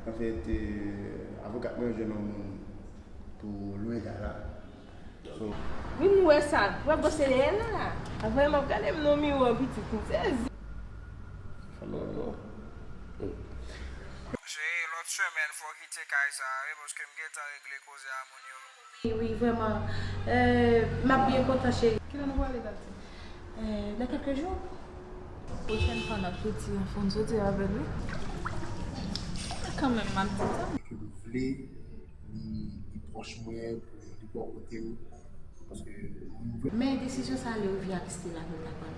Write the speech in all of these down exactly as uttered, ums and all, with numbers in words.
Anfèt, avoka mwen jwenn yon moun pou lwe kay la. So, wi, m wè sa. W ap bwose dèyè l la. Apre, m ap gade m nan miwa pitit m sezi. Fò nou, nou. Cheri, lòt semèn, fò w kite kay sa a, wi, paske m gentan regle koze a moun yo. Wi, wi, vrèman. Euh, m ap byen kontan, cheri. Kilè nou prale, Tati? Euh, dans quelques jours. Pwochèn fwa n ap soti, fò n soti avè l, wi. Kanmenm, m ap di sa. Ke m vle, li, li pwòch mwen, pou li bò kote m. Paske mwen vle. Men desizyon sa a, Léovie ak Stella, nou ta pran.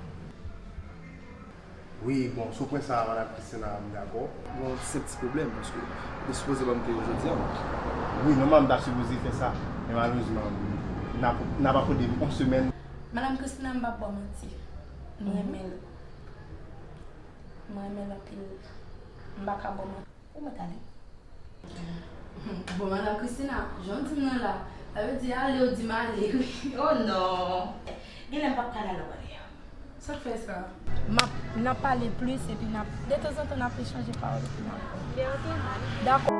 Wi, bon, sou pwen sa a, Madam Christina, m dakò. Bon, se ti pwoblèm, paske ou te sipoze ban m te yo jodi a. Wi, nòmalman, m ta sipoze fè sa, men malerezman, n ap, n ap akòde m yon semèn. Madam Christina, m p ap ba w manti. M renmen l. M renmen l anpil. M pa ka ba w manti. Ou mèt ale. Bon, Madam Christina, jan w di m nan la, sa vle di ale, ou di m ale, wi. Oh non! Genlè m p ap ka la lè w ale a. Sa k fè sa? M ap, n ap pale plis, epi n ap, detanzantan, n ap echanje pawòl, epi n ap. Dakò.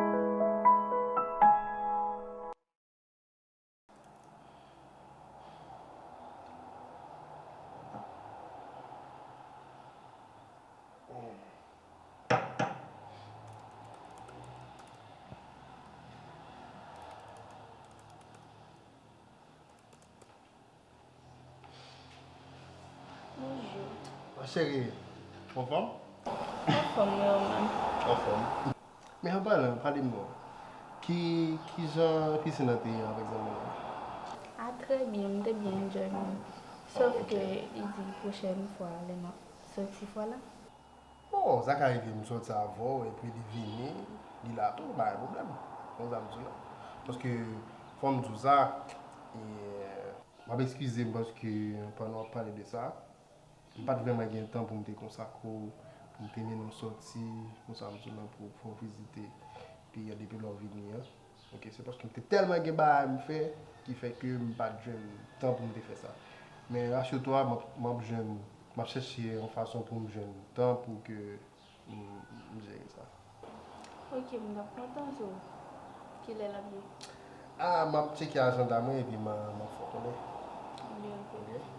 Bonjou. Ma cheri, ou anfòm? Anfòm, wi, ou menm? Anfòm. Men an palan, pale m non. Ki, kijan pisin nan te ye avèk zanmi w lan? A, trè byen, m te byen enjoy mwen. Sòf ke li di pwochèn fwa, lè m ap sòti fwa la. Bon, sa ka rive m sòti avè w, epi li vini, li la tou, pa gen pwoblèm. Konn sa m di w la. Paske, fò m di w sa, e, m ap eskize m paske pandan w ap pale de sa, m pa t vrèman gen tan pou m te konsakre w, pou m te mennen w sòti, konsa m di w lan, pou w fè w vizite peyi a depi lè w vini an. Ok, se paske m te tèlman gen bagay m fè, ki fè ke m pa t jwenn tan pou m te fè sa. Men rasire w, m ap, m ap jwenn, m ap chèche yon fason pou m jwenn tan pou ke m, m jere sa. Ok, m t ap kontan, so, kilè l ap ye? A, m ap tcheke ajanda mwen epi m a, m a fè w konnen. Byen, ok. Ok.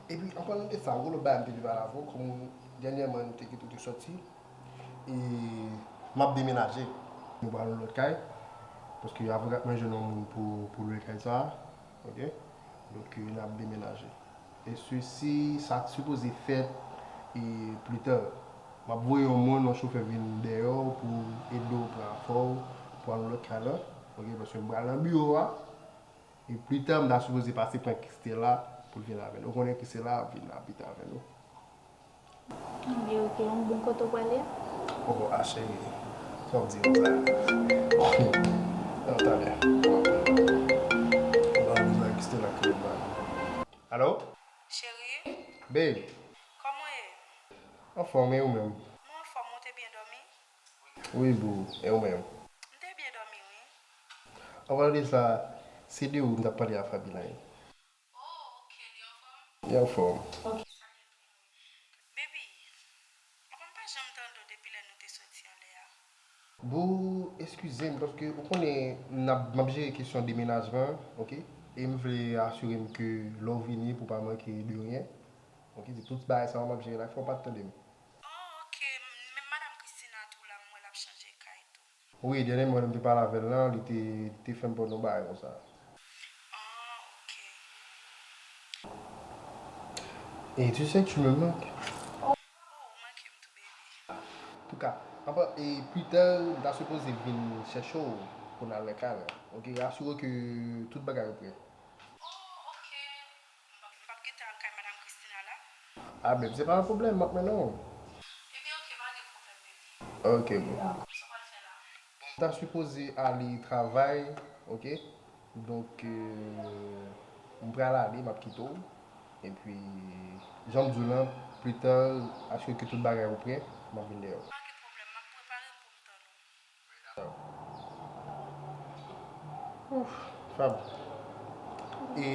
Epi, an palan de sa, gwo lòt bagay m te vle pale avè w, kòm dènyèman nou te kite w te sòti, e m ap demenaje. Nou pral yon lòt kay, paske avoka mwen jwenn yon moun pou, pou lwe kay sa a, ok? Donk, n ap demenaje. E sesi, sa t sipoze fèt, e, pli ta. M ap voye yon moun, yon chofè vin dèyè w pou ede w pran afè w, pou al nan lòt kay la. Ok, paske m pral nan biwo a. E pli ta, m ta sipoze pase pran Christella pou l vin avè nou. Ou konnen Christella ap vin abite avè nou. Ebyen, ok, yon bon kote w prale a? Oh, a cheri, sa w di m sa? Nan talè. Mwen bezwen Christella k rele m la. Alo? Cheri? Babe. Kòman w ye? Anfòm, e ou menm? Mwen anfòm, ou te byen dòmi? Wi, boo, e ou menm? M te byen dòmi, wi. An palan de sa, se de ou m t ap pale a Fabiline. Oh, ok, li anfòm? Li anfòm. Ok, sa byen pou ou. Baby, ou konn pa janm tande w depi lè nou te soti anlè a. Boo, eskize m, paske ou konnen n ap, m ap jere kesyon demenajman, ok? E m vle asire m ke lè w vini, pou w pa manke de ryen. Ok, se tout bagay sa yo m ap jere la, fò w pa t tande m. Oh, ok, m, menm madanm Christina tou la, m wè l ap chanje kay tou. Wi, dènyèman lè m te pale avè l lan, li te, li te fè m pran yon bagay konsa. Ah, ok. Et tu sais que tu me manques. Oh, ou manke m tou, baby. Antouka, anfèt, e pita, m ta sipoze vin chèche w pou n al nan kay la. Ok, asire w ke tout bagay yo prè. Oh, ok. M p ap, m p ap gentan al kay madanm Christina la? Ah, babe, se pa yon pwoblèm, m ap mennen w. Ebyen, ok, pa gen pwoblèm, baby. Ok, boo. Sa w pral fè la? Bon, m ta sipoze ale travay, ok? Donk, euh, m pral ale, m ap kite w. Epi, jan m di w lan, pita, asire ke tout bagay yo prè, m ap vin dèyè w. Pa gen pwoblèm, m ap prepare m pou m tann ou. Ouf, Fab. E,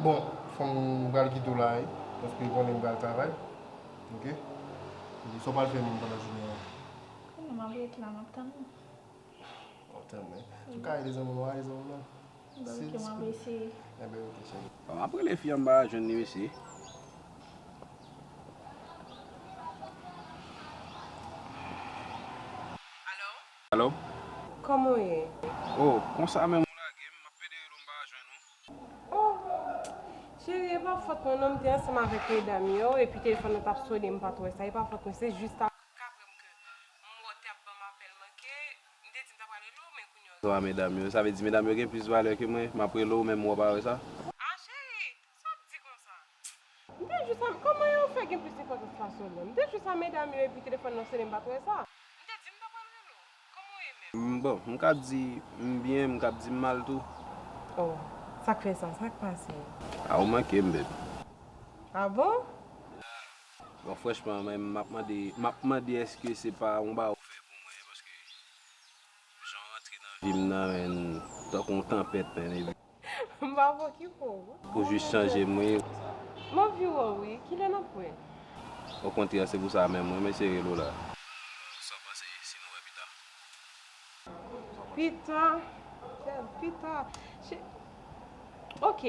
bon, fò m pral kite w la, wi, paske ou konnen m pral travay. Ok? E sa w pral fè menm pandan jounen an? Konnen m ap ret la, m ap tann ou. Tanmen. Si w ka rele zanmi w, rele zanmi w lan. Bon, si w ok, m ap eseye. Enben, ok, cheri. Bon, m ap rele fi an, m pa jwenn li, mesye. Alo? Alo? Kòman w ye? Oh, konsa menm ou lage m, m ap pede rele w, m pa jwenn ou. Oh, cheri, e pa fòt mwen non, m te ansanm avèk medam yo, epi telefòn nan t ap sone, m pa t wè sa, e pa fòt mwen, se jis ta ka vrè m ke m wè w te ap ban m apèl manke, m te di m ta pral rele w, men kounye a. Dwa medam yo, sa vle di medam yo gen plis valè ke mwen, m ap rele w, menm ou pa wè sa? Ah, cheri, sa w ap di konsa? M te jis a, kòman yo fè gen plis enpòtans pase w menm? M te jis a medam yo epi telefòn nan sone m pa t wè sa. M te di m ta pral rele w. Kòman w ye menm? M bon, m ka di m byen, m ka di m mal tou. Oh, sa k fè sa? Sa k pase? A ou manke m, baby. Ah bon? Bon, franchman, men m ap mande, m ap mande èske se pa yon bagay ou fè pou mwen, paske jan w antre nan vi m nan, men tankou yon tanpèt, men epi. M pa fò ki fò w. Ou jis chanje m wi. M anvi wè w wi. Kilè n ap wè? Okontrè, se pou sa menm, mwen m eseye rele w la. Sa w panse si nou wè pita? Pita? Kèl pita? Che- Ok,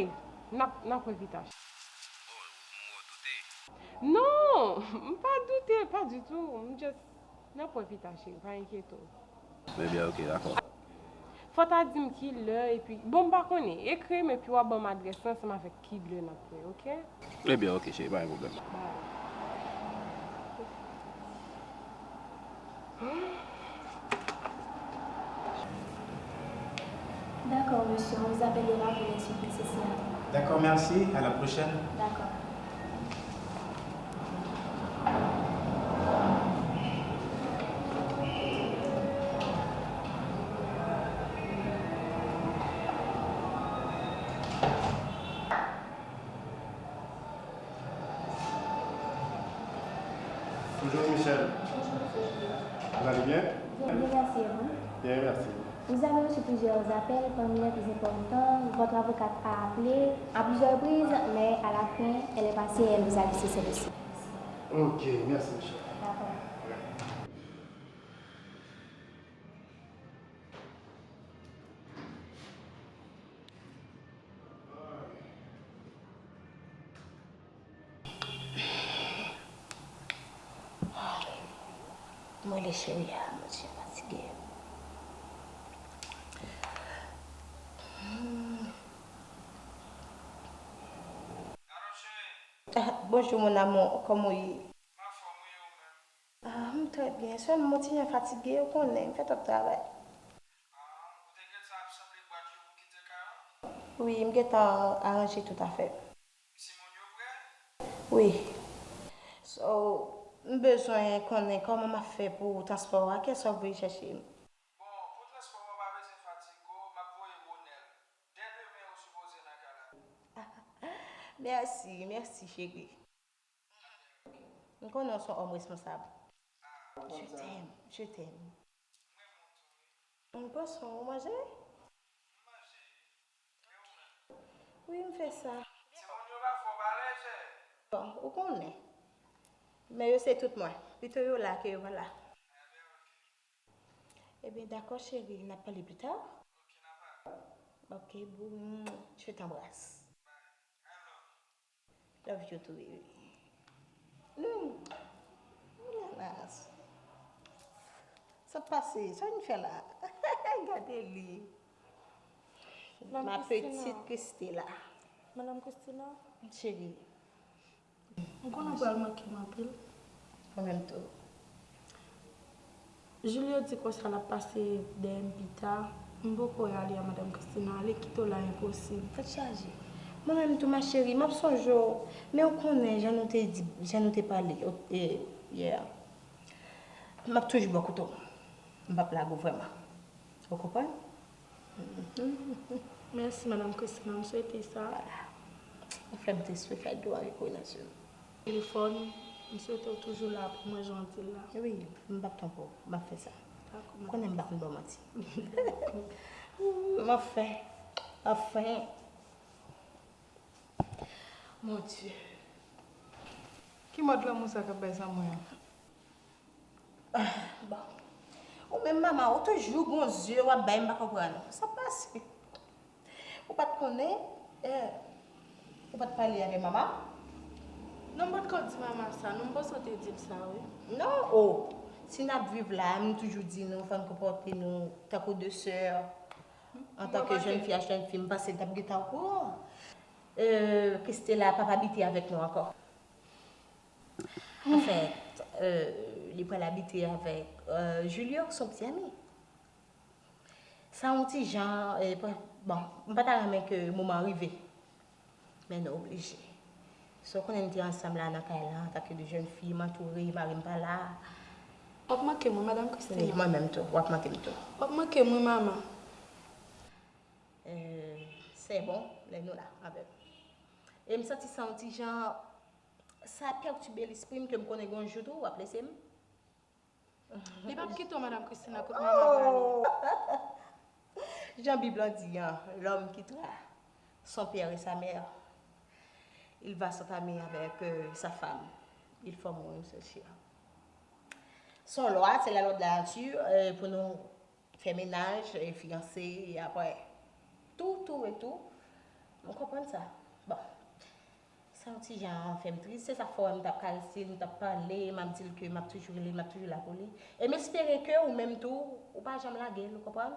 n ap, n ap wè pita. Oh, m wè w doute. Non, m pa doute, pa ditou. M just N ap wè pita, cheri, pa enkyete w. Ebyen, ok, dakò. Fò w ta di m kilè, epi, bon, m pa konnen. Ekri m, epi w a ban m adrès lan ansanm avèk kilè n ap wè, ok? Ebyen, ok, cheri, pa gen pwoblèm. Bye. D'accord, monsieur, on vous appellera pour les suites nécessaires. D'accord, merci. À la prochaine. D'accord. Bonjour Michel. Bonjour, monsieur Julien. Vous allez bien? Bien, bien, merci, et vous? Bien, merci. Vous avez reçu plusieurs appels, parmi les plus importants, votre avocate a appelé à plusieurs reprises, mais à la fin, elle est passée et elle vous a laissé ce message. Ok, merci Michel. D'accord. Mwen le cheri a, mwen te fatige. Ah, bonjou mon amour, kòman w ye? Ah, m trè byen, sèlman mwen ti jan fatige, ou konnen, m fè twòp travay. Wi, m gentan aranje tout afè m. Wi. So, m bezwen konnen kòman m ap fè pou transpò a, kiyès w ap voye chèche m? Bon, pou transpò a, w pa bezwen fatige w, m ap voye Ronel. Dè demen, ou sipoze nan kay la. Mèsi, mèsi, cheri. M konnen w se yon òm responsab. Je t'aime, je t'aime. M pran swen w, ou manje? Wi, m fè sa. Timoun yo pa fè w pale, cheri. Bon, ou konnen. Men yo se tout mwen. Pito yo la ke yo pa la. Ebyen, dakò, cheri, n ap pale pita. Ok, boo, je t'embrasse. Love you too, baby. Hmm. Ananas. Sa pase, sa vin fè la? Gade li. Ma petite Christela. Madanm Christina. Cheri. M konnen w pral manke m anpil. Mwen menm tou. Julio di konsa l ap pase dèyè m pita. M poko wè ale a, Madanm Christina. Ale kite w la, enposib. Tèt chaje. Mwen menm tou, ma chérie, m ap sonje w. Men ou konnen, jan nou te di, jan nou te pale, e, yè a. M ap toujou bò kote w. M p ap lage w vrèman. Ou konprann? Mèsi, Madanm Christina. M swete sa. Ou fè m tris wi, fè dlo a ri kou nan je m. Telefòn, m swete w toujou la pou mwen jan w di l la. Wi, m p ap twonpe w, m ap fè sa. Dakò, madanm. Konnen m pa konn ba w manti. M ap fè, anfen. Mon Dieu. Ki mòd lanmou sa k ap bay sa mwen an? Ah, bon. Ou menm mama, ou toujou gon zye w ap bay, m pa konprann. Sa pase? Ou pa t konnen? Eh, ou pa t pale avè mama? Non, m pa t ko di mama sa, non, m panse w te di m sa, wi. Non, o. Si n ap viv la, m toujou di nou, fò n konpòte nou tankou de sè. Antanke jèn fi a jèn fi, m panse l t ap gentan okouran. Euh, Christella p ap abite avèk nou ankò. Anfèt, euh, li pral abite avèk, euh, Julio, son ti ami. Sa yon ti jan, eh, pa- bon, m pa ta renmen ke moman an rive. Men nou oblije. So, w konnen n te ansanm la nan kay la, antanke de jèn fi, m antoure, mari m pa la. W ap manke m, wi, madanm Christina. Wi, mwen menm tou, w ap manke m tou. W ap manke m, wi, mama. Eh, se bon, lè nou la, avè m. E m santi sa yon ti jan, sa pètibe lespri m ke m konnen gon jou tou, w ap lese m. Li p ap kite w, madanm Christina, kote mama prale. Oh! Jan Bib lan di an, l'homme quittera son père et sa mère. Il va s'entamer avec, euh, sa femme. Ils formeront une seule chair. Se yon lwa, se la lwa de la nature, euh, pou nou fè mennaj, e fiyanse, e apre tou, tou, e tou. Ou konprann sa? Bon. Sa yon ti jan fè m tris. Se sa k fè w wè m t ap karese l, m t ap pale, m ap di l ke m ap toujou rele l, m ap toujou la pou li. E m espere ke ou menm tou, ou pa janm lage l, ou konprann?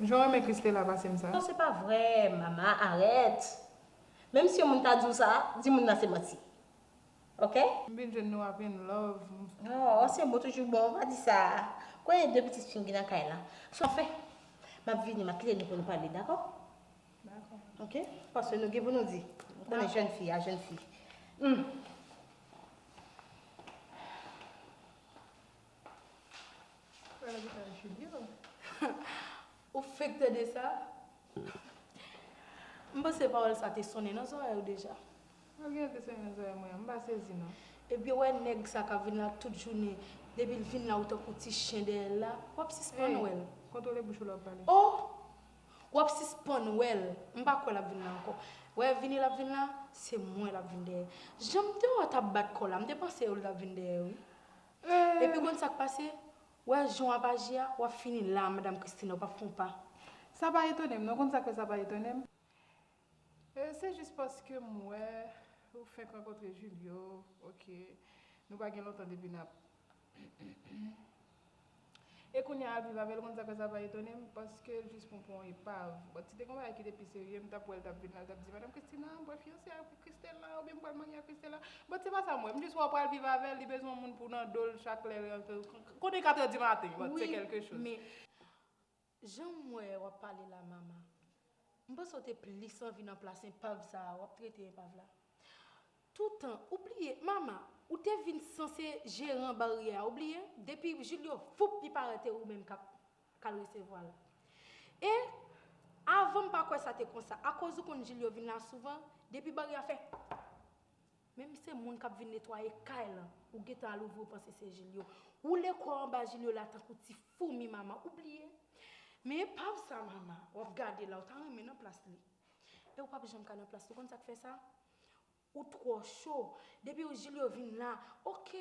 Jan w renmen Christella pase m sa. Non, se pa vre, mama, arèt. Menm si yon moun ta di w sa, di moun nan se manti. Ok? M vin jwenn nou ap in love. Oh, ansyen mo toujou bon, pa di sa. Konnen de pitit fi m gen nan kay la. Anfen, m ap vini, m ap kite nou pou nou pale, dakò? Dakò. Ok? Paske nou gen pou nou di. M konnen jèn fi a jèn fi. Hmm. Pral abite ak Julio. Ou fenk tande sa? M panse pawòl sa te sonnen nan zòrèy ou deja. Mwen gen te sonnen nan zòrèy mwen, m pa sezi non. Ebyen, wè nèg sa k ap vin la tout jounen, depi l vin la ou tankou ti chen dèyè l la, w ap sispann wè l. Kontwole bouch ou lè w ap pale. Oh! W ap sispann wè l. M pa kwè l ap vin la ankò. Wè vini l ap vin la, se mwen l ap vin dèyè. Jan m te wè w t ap bat kò w la, m te panse w l t ap vin dèyè wi. Epi w konn sa k pase? Wè jan w ap aji a, w ap fini la, madanm Christina, w p ap fè yon pa. Sa pa etone m non, w konn sa k fè sa pa etone m? E, se jis paske m wè ou fenk rankontre Julio, ok. Nou pa gen lontan depi n ap E kounye a al viv avè l, ou konn sa k fè sa pa etone m? Paske l jis pran pou yon epav. But si te gon bagay ki te pi serye, m t ap wè l t ap vin la, l t ap di, Madam Christina, m pral fiyanse ak Christella, oubyen m pral marye ak Christella. But se pa sa m wè. M jis wè w pral viv avè l, li bezwen yon moun pou nan do l chak lè l rantre. Konnen katrè di maten, but se kèlke choz. Wi, men jan m wè w ap pale la, mama, m panse w te plis anvi nan plas enpav sa a, w ap trete enpav la. Toutan, ou bliye, mama, ou te vin sanse jeran baryè a, ou bliye? Depi Julio, foup, li parèt e ou menm k ap, k al resevwa l. E, avan m pa kwè sa te konsa, akoz ou konn Julio vin la souvan, depi baryè a fè, menm se moun k ap vin netwaye kay lan, ou gentan al ouvri, ou panse se Julio. Woule kò w anba Julio la tankou ti foumi, mama, ou bliye? Men epav sa, mama, w ap gade la, ou ta renmen nan plas li. E ou p ap janm ka nan plas li, ou konn sa k fè sa? Ou twò cho. Depi Julio vin la, ok,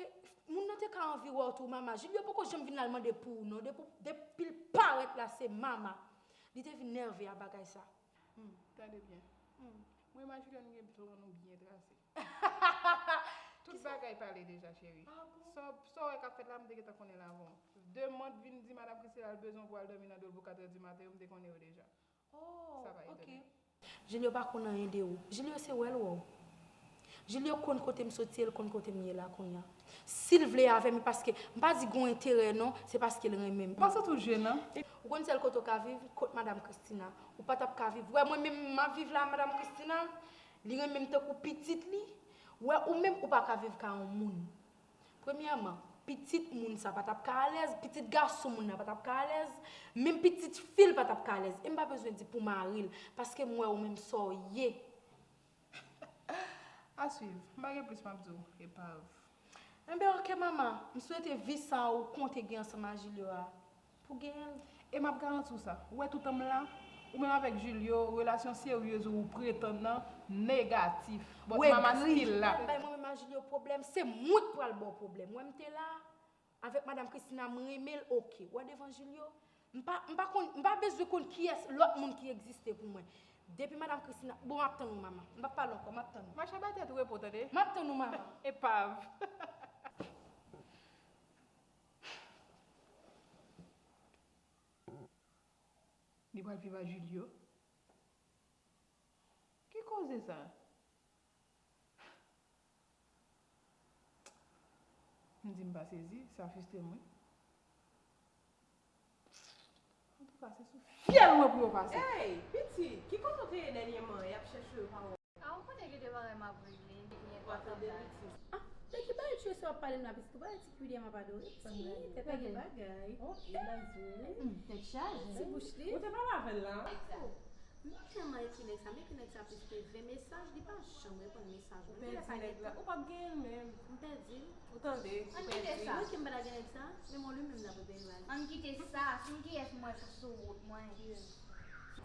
moun nan te ka anvi wè w tou, mama. Julio poko janm vin la al mande pou ou non. Depi, depi l parèt la, se mama. Li te vin nève a bagay sa. Hmm, tande byen. Hmm. Mwen, Julio, nou gen plan nou byen trase. Tout bagay pale deja, cheri. Ah bon? Sa, sa w wè k ap fèt la, m te gentan konnen l avan w. Demen w vin di Madam Christella l bezwen w pou al dòmi nan do l pou katrè di maten yo, m te konnen yo deja. Oh, ok. Julio pa konn anyen de ou. Julio se wè l wè w. Julio konn kote m soti e l konn kote m ye la kounye a. Si l vle avè m, e paske, m pa di gon enterè non, se paske l renmen m. M pa santi w jennen. Ou konn sèl kote w ka viv? Kot Madam Christina. Ou pa t ap ka viv. Wè mwen menm m ap viv la, Madam Christina. Li renmen m tankou pitit li. Wè ou menm ou pa ka viv ka yon moun. Premyèman, pitit moun sa pa t ap ka alèz, pitit gason moun nan pa t ap ka alèz, menm pitit fi l pa t ap ka alèz. E m pa bezwen di pou mari l, paske m wè ou menm sa w ye. A swiv. M pa gen plis m ap di w, epav. Enben, ok, mama. M swete vi sa a ou konte gen ansanm a Julio a. Pou genyen l. E m ap garanti w sa. Ou wè toutan m la, ou menm avèk Julio, relasyon seryez ou pretann nan negatif. But mama still la. Bay mwen menm a Julio pwoblèm, se mwen k pral ba w pwoblèm. Wè m te la, Avèk Madam Christina, m renmen l, oke. Wè devan Julio, m pa, m pa konn, m pa bezwen konn kiyès lòt moun ki egziste pou mwen. Depi Madam Christina, bon, m ap tann ou, manman. M p ap pale ankò, m ap tann ou. Mache bay tèt ou repo, tande? M ap tann ou, manman. Epav. Li pral viv ak Julio? Ki koze sa? M di m pa sezi, sa fristre m, wi. Antouka, se sou fyèl mwen pou yo pase. Ey, pitit, ki kote w te ye dènyèman? Y ap chèche w pa wè w. A, ou konnen gen de bagay m ap regle, m te genyen kontan bagay. Ah, de ki bagay Tchwese w ap pale m la, piske w pale ti Kylie m ap adore, pitit, tèt la gen bagay. Ok, la di. Hmm, tèt chaje. Ti bouch li. Ou te pale avè l la? Egzak. M tèlman ekri nèg sa, m ekri nèg sa plis ke ven mesaj, li pa janm reponn mesaj mwen. Ou pèdi nèg la, ou p ap genyen l menm. M pèdi l. Ou tande, ou pèdi. Ann kite sa. Mwen ki m pa ta gen nèg sa, men mwen li menm n ap repeye l. Ann kite sa, si m kiyès m wè sou wout mwen.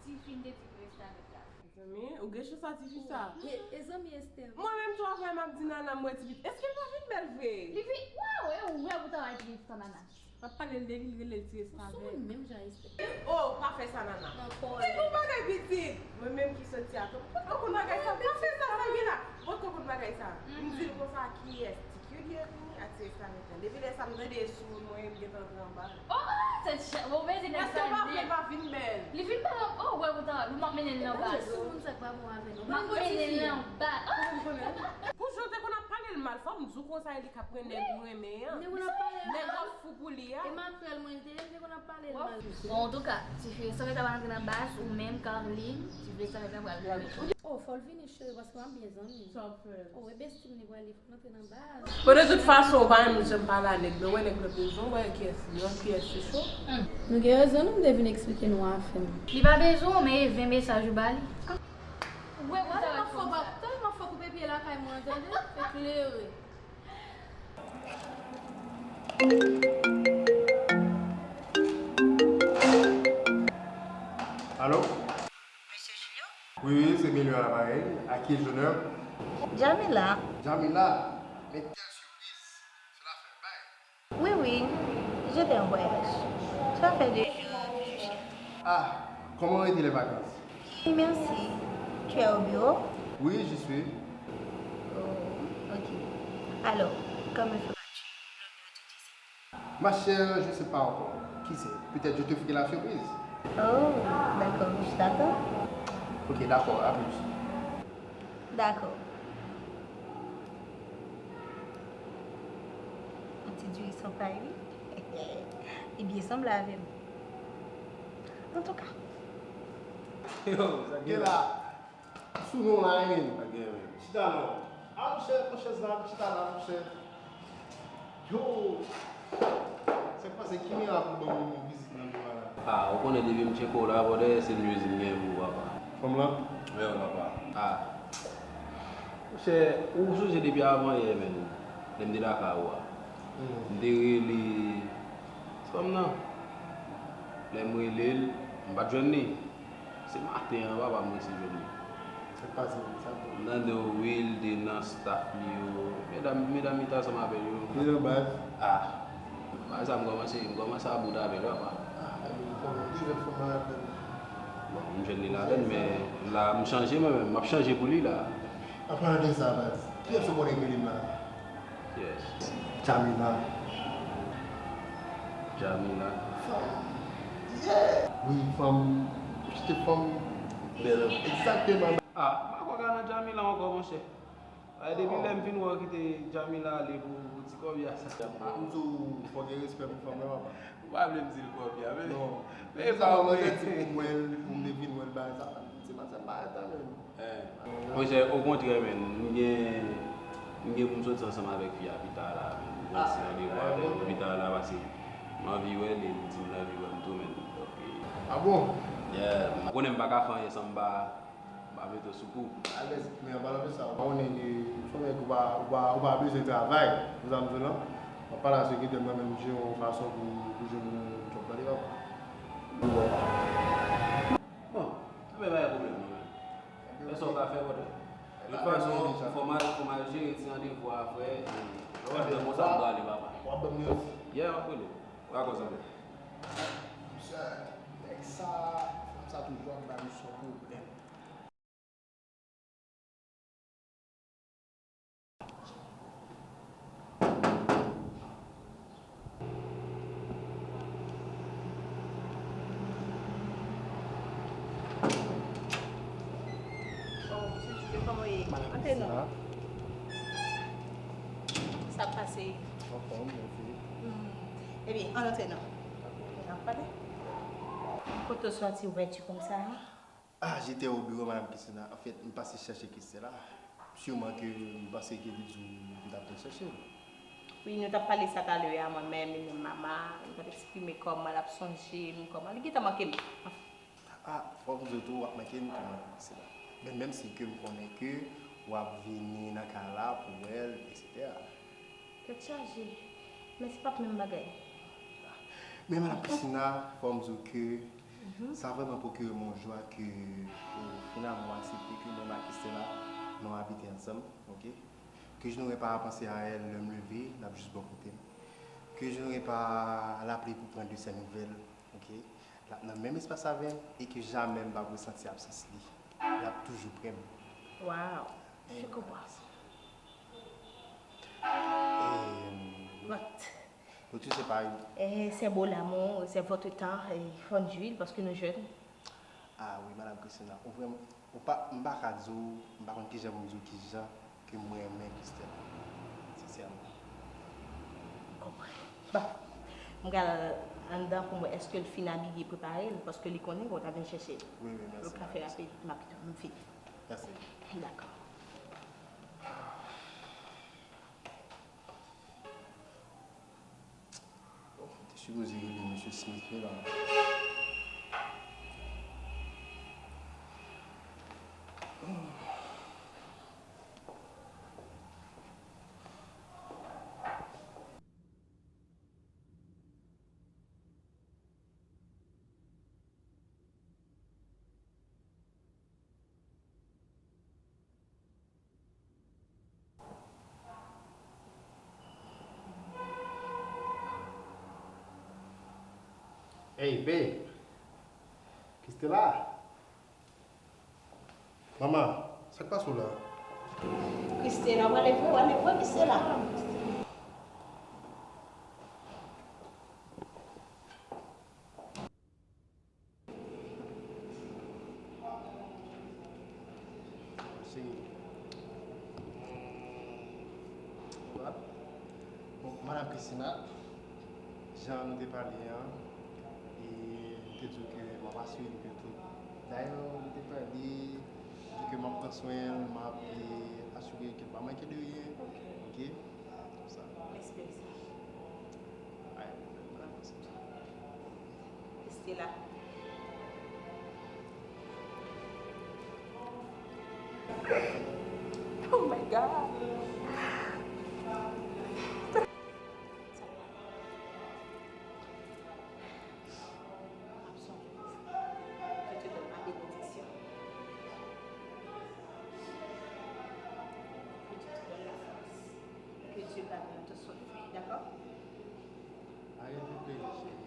Tifi m te di pou reste avèk la. Mezanmi, ou gen chans a tifi sa. E, e zanmi Esther. Mwen menm tou avè m ap di Nana m wè tifi. Èske l pa vin bèl vre? Li vin, waw, e ou wè pou travay tifi sa Nana. M ap pale l de li, l rele l ti restavèk. Ou sou moun menm jan Esther. Oh, pa fè sa, Nana. Nan kò. Li gon bagay pitit. Mwen menm ki soti a tou. Mwen potko konn bagay sa. Pa fè sa, Samina. Mwen potko konn bagay sa. M di l konsa, kiyès? Ti Kylie vini ak ti restavèk lan. Depi lè sa, m tande e sou moun mwen ye, m gentan antre anba. Oh, tèt chat. Bon, men di nèg sa. Èske pa vle pa vin bèl? Li vin bèl, oh, wè, ou ta, m ap mennen l nan baz. Sou moun sa k pa bon avè nou. M ap mennen l nan baz. Kòman m konnen? Pou jan w te konn ap pale l mal, fò m di w konsa, e li k ap pran nèg ou renmen an. Nèg w ap pale l mal. Nèg w ap fou pou li a. E makrèl mwen l te ye, m te konn ap pale l mal. Bon, antouka, tifi, sa w ta pral antre nan baz, ou menm, Carline, tifi, sa w ta pral vini. Oh, fò l vini, cheri, paske m ap byen zanmi. Sa w ap fè? Oh, e besti m li pral li, fò l antre nan baz. Bon, de tout fason, ou pa menm janm pale a nèg, men wè nèg nan bezwen, wè kiyès li, wè kiyès se cho. Hmm. Nou gen rezon, nou, m te vin eksplike nou afè m. Li pa bezwen w, men e ven mesaj ou ba li. Wè, wè, tèlman fò, tèlman fò koupe pye lakay mwen, tande? Eklere. Allô? Monsieur Julio? Oui, oui, c'est Melio à l'appareil. À qui ai-je l'honneur? Jamila. Jamila? Mais quelle surprise! Cela fait bail. Oui, oui, j'étais en voyage. Ça fait deux jours que je suis là. Ah, comment ont été les vacances? Oui, merci. Tu es au bureau? Oui, j'y suis. Oh, ok. Alors, quand me feras-tu l'honneur de te saluer? Ma chère, je sais pas encore. Qui sait? Peut-être je te ferai la surprise. Oh, d'accord, je t'attends. Ok, d'accord, à plus. Dakò. Yon ti diri san pay, wi. Li byen sanble avè m. Antouka. Yo, sa gen la. Sou non la, wi. Sa gen, wi. Chita non. A, monchè, pran chèz la, chita la, monchè. Yo! Sa k pase? Ki mirak ou ban mwen yon vizit nan biro a la? Ah, ou konnen depi m tcheke w la, brother, se nuiz m gen pou ou, papa. Fanm lan? Wi, papa. Ah. Monchè, ou sonje depi avan yè, menn, lè m te lakay ou a. Hmm. M te rele fanm nan. Lè m rele l, m pa t jwenn li. Se maten an, papa, m resi jwenn li. Sa k pase menm? Sa bon. M tande w, wi, l te nan staff li yo. Medam, medam li t ansanm avè l yo. Li nan baz? Ah. Baz sa, m kòmanse, m kòmanse about avè l, papa. Ah, ebyen, m konnen. Ou te jwenn fanm nan ladan l? Bon, m jwenn li ladan l, men la, m chanje mwen menm. M ap chanje pou li la. An palan de sa, baz, kiyès ou konnen k rele m la? Yes. Jamila. Jamila. Fanm. Yeah! Wi, fanm. Kite fanm. Bèl. Egzakteman. Ah, m pa kwè ka nan Jamila ankò, monchè. Ay, depi lè m vin wè w kite Jamila ale pou, pou ti kòbya sa. Ah, m di w, fò gen respè pou fanm nan, papa. Ou pa vle m di l kòbya, men. Non. Men e pa vre. Pou m wè l, pou m te vin wè l, bagay sa, se pa, se pa eta menm. Eh. Monchè, okontrè, menn, m gen, m gen pou m soti ansanm avèk fi a pita la, menn. M gen ti randevou avè l pita la, paske m anvi wè l, e l di m l anvi wè m tou, menn. Donk, eh. Ah bon? Yeah, m konnen m pa ka fè anyen san m pa, m pa mete w sou kou. Alèz, men an palan de sa, ou pa konnen ke, ou konnen ke ou pa, ou pa, ou pa bezwen travay, ou sa m di w lan. M ap pale a sekretè m nan, men m jere yon fason pou, pou jwenn yon djòb, tande, papa. Bon, men pa gen pwoblèm, non, men. Fè sa w ka fè, brother. De tout fason, fò m al, fò m al jere ti randevou a, frè. Lè w ap fè konsa, m prale, papa. W ap ban m yon Yeah, m ap rele w. Pa kòz ankò. Mesye, nèg sa, fanm sa toujou ap ba misye yon pwoblèm. Oh, bonjou, kòman w ye? Antre non. Sa ap pase? Anfòm, mèsi. Hmm. Ebyen, ann antre non. N ap pale. Kote w sòti, w vèti konsa a? Ah, j'étais au bureau, Madame Christina. Anfèt, m pase chèche Christella. Siman ke m panse ke li di w m t ap vin chèche l. Wi, nou t ap pale sa talè a, mwen menm, li menm mama, nou t ap eksprime kòman l ap sonje m, kòman li gentan manke m. Ah, fò m di w tou, w ap manke m tou, Madame Christina. Men menm si ke m konnen ke w ap vini nan kay la pou wè l, etsetera. Tèt chaje. Men se p ap menm bagay. Men Madame Christina, fò m di w ke sa vrèman pwokire m yon jwa ke, e, finalman w aksepte ke mwen ak Christella, nou abite ansanm, oke? Que je n'aurais pas à penser à elle lè m leve, l ap jis bò kote m. Que je n'aurais pas à l'appeler pour prendre de ses nouvelles, oke? L ap nan menm espas avè m e ke jamè m p ap resanti absans li. L ap toujou pre m. Wow, je comprends. E, But, Retour se pa yon. Eh, c'est beau l'amour, c'est votre temps, eh, fò n jwi l paske nou jèn. Ah wi, Madame Christina, ou vrèman, ou pa, m pa ka di w, m pa konn kijan pou m di w kijan ke m renmen Christella, sensèman. Konprann. Bon, m pral anndan pou m wè èske l fin abiye, prepare l, paske li konnen ke w ta vin chèche l. Wi, wi, mèsi, Madame Christina. L ka fè rapid, m ap, m fini. Mèsi. Dakò. Bon, m te sipoze rele Mesye Smith wi la. Hey, babe! Christella! Manman, sa k pase w la? Christella, w ale vre, w ale vre, Christella. Cheri. Bon, Madame Christina, jan nou te pale an, e m te di w ke m ap asire l ke tout. Dayè, nou te pale, di ke m ap pran swen l, m ap, e, asire ke l pa manke de ryen. Ok. Ok? Sa. Mèsi, bèl sa. Ay, mwen, mwen, mwen, mwen. Reste la. Oh my God. Mwen ap sonje w. Je te donne ma bénédiction. Que Dieu te donne la force. Que Dieu garde te sauver. D'accord? Arrête de pleurer, chérie.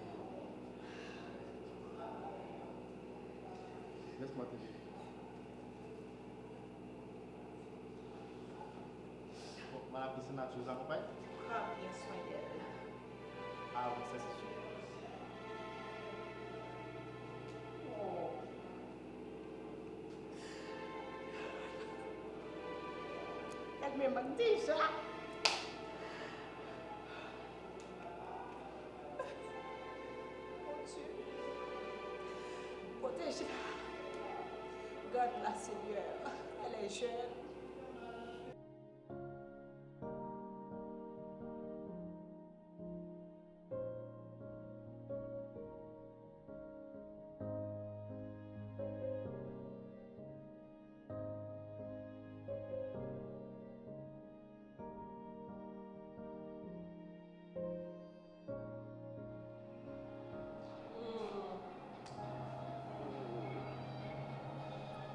Laisse-moi te bénir. Bon, Madame Christina, tu nous accompagnes? Prends bien soin d'elle. Ah oui, ça c'est sûr. Oh. Elle me manque déjà. Mon Dieu, protège-la. Garde-la, Seigneur. Elle est jeune.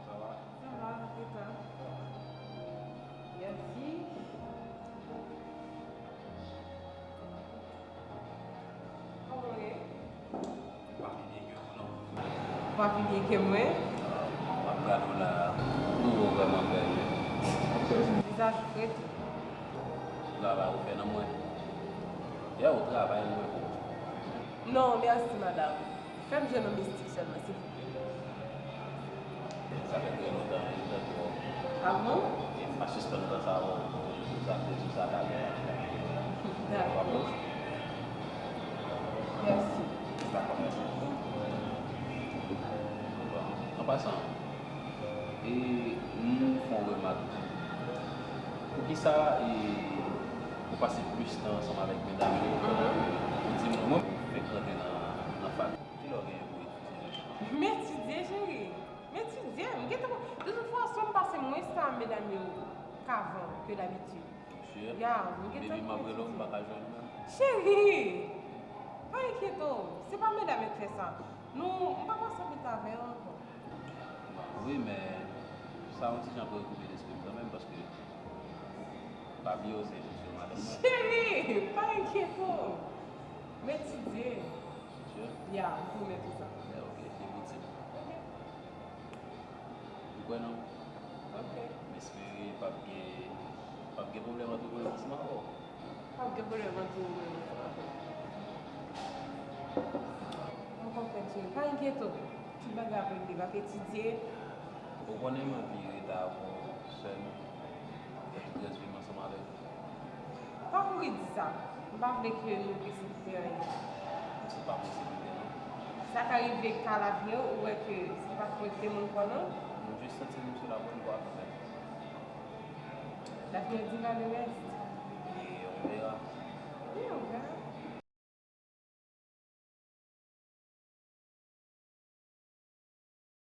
Sa va? Sa va, e ta? W ap pi byen ke mwen. M ap gade w la, nou vrèman bèl wi. Vizaj ou fre tou. Travay ou fè nan mwen. Yeah, ou travay mwen pou. Non, mèsi madanm. Fè m jwenn yon mistik sèlman, silvouplè. Sa fè trè lontan wi m tande w. Ah bon? E m pa sispann panse avè w sou sa, sou sa talè a. Dakò. Mèsi. Dakò, mèsi. An pasan, e m fè yon remak. Poukisa e ou pase plis tan ansanm avèk medam yo pandan ke ou di m ou menm ou fèk rantre nan, nan fak? Kilè w genyen pou etidye? M etidye, cheri. M etidye. M gentan, de tout fason, m pase mwens tan ak medam yo k avan ke dabitid. Sure. Ya, m gentan. Depi m ap rele w, m pa ka jwenn ou menm. Cheri! Pa enkyete w. Se pa medam yo k fè sa. Nou, m pa pase anpil tan avè yo ankò. Wi, men sa yon ti jan preokipe lespri m kanmenm, paske pa bliye w se, se madanm mwen. Cheri! Pa enkyete w. M etidye. Sure? Ya, m pwomèt ou sa. Eh, ok, se pou ti. Ou kwè nan m? Ok. M espere p ap gen, p ap gen pwoblèm ant ou menm ansanm avè w. Pa gen pwoblèm ant ou menm ansanm avè m. M konprann, cheri. Pa enkyete w. Tout bagay ap regle. M ap etidye. Ou konnen m anvi rete avè w sèlman. Fè tout rès vi m ansanm avèk ou. Pa kouri di sa. M pa vle ke nou presipite anyen. Se pa presipite non. Sa ka rive ka lavni, ou wè ke se pa t mwen ki te moun fò non. M jis santi m sou la bòn vwa kanmenm. L'avenir dira le reste. E on verra. Wi, on verra.